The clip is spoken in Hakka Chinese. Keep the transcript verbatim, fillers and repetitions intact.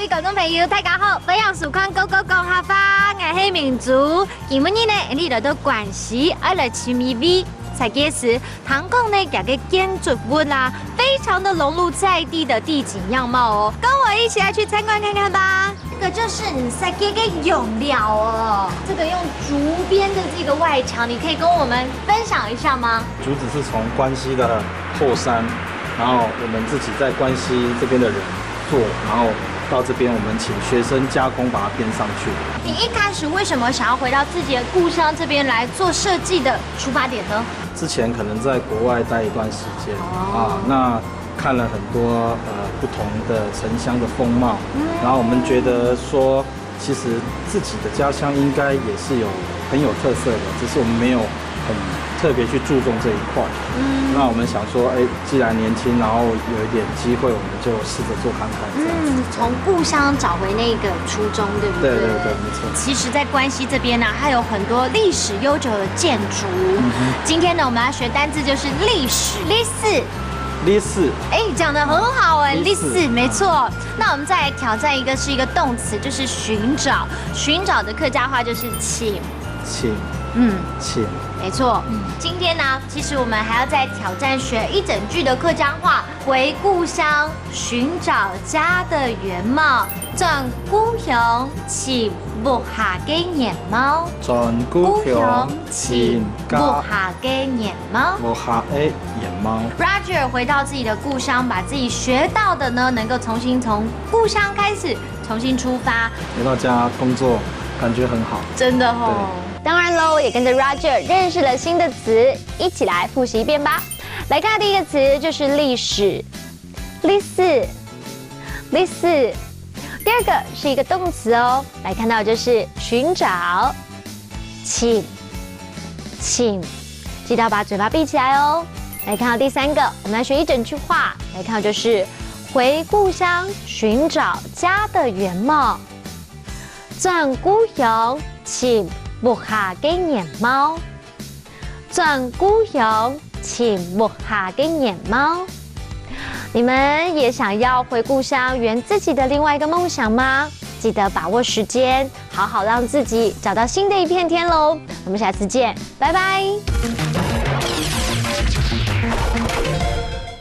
觀眾朋友，大家好，歡迎收看《Go Go 講客話》，𠊎係明珠。今晡日呢，𠊎俚來到關西，愛來尋一位設計師。聽講呢，佢个建築物啦，非常的融入在地的地景樣貌哦。跟我一起來去參觀看看吧。這個就是你設計个用料哦，這個用竹編的這個外牆，你可以跟我們分享一下嗎？竹子是從關西的後山，然後我們自己在關西這邊的人做，然後到這邊我們請學生加工，把它編上去。你一開始為什麼想要回到自己的故鄉這邊來做設計的出發點呢？之前可能在國外待一段時間啊，那看了很多呃不同的城乡的风貌，然后我们觉得说，其实自己的家乡应该也是有很有特色的，只是我们没有很特别去注重这一块。那我们想说，哎，既然年轻，然后有一点机会，我们就试着做看看这样子。嗯，从故乡找回那个初衷，对不对？对对对，没错。其实，在关西这边呢，还有很多历史悠久的建筑。今天呢，我们要学单字就是历史，历史。历史，哎，讲得很好哎，历历史史没错。那我们再来挑战一个，是一个动词，就是寻找。寻找的客家话就是寻，请嗯，请，没错。今天呢，其实我们还要再挑战学一整句的客家话，回故乡寻找家的原貌，转故乡寻屋下个原貌，转故乡请家屋下个原貌。屋下的原貌。 Roger 回到自己的故乡，把自己学到的呢，能够重新从故乡开始，重新出发。回到家工作，感觉很好。真的哦。当然喽，也跟着 Roger 认识了新的词，一起来复习一遍吧。来看第一个词就是历史，历史，历史。第二个是一个动词哦，来看到就是寻找，寻，寻，记得要把嘴巴闭起来哦。来看到第三个，我们来学一整句话。来看到就是回故乡寻找家的原貌，转故乡寻屋下个原貌，转故乡寻屋下个原貌。你们也想要回故乡圆自己的另外一个梦想吗？记得把握时间，好好让自己找到新的一片天喽。我们下次见，拜拜。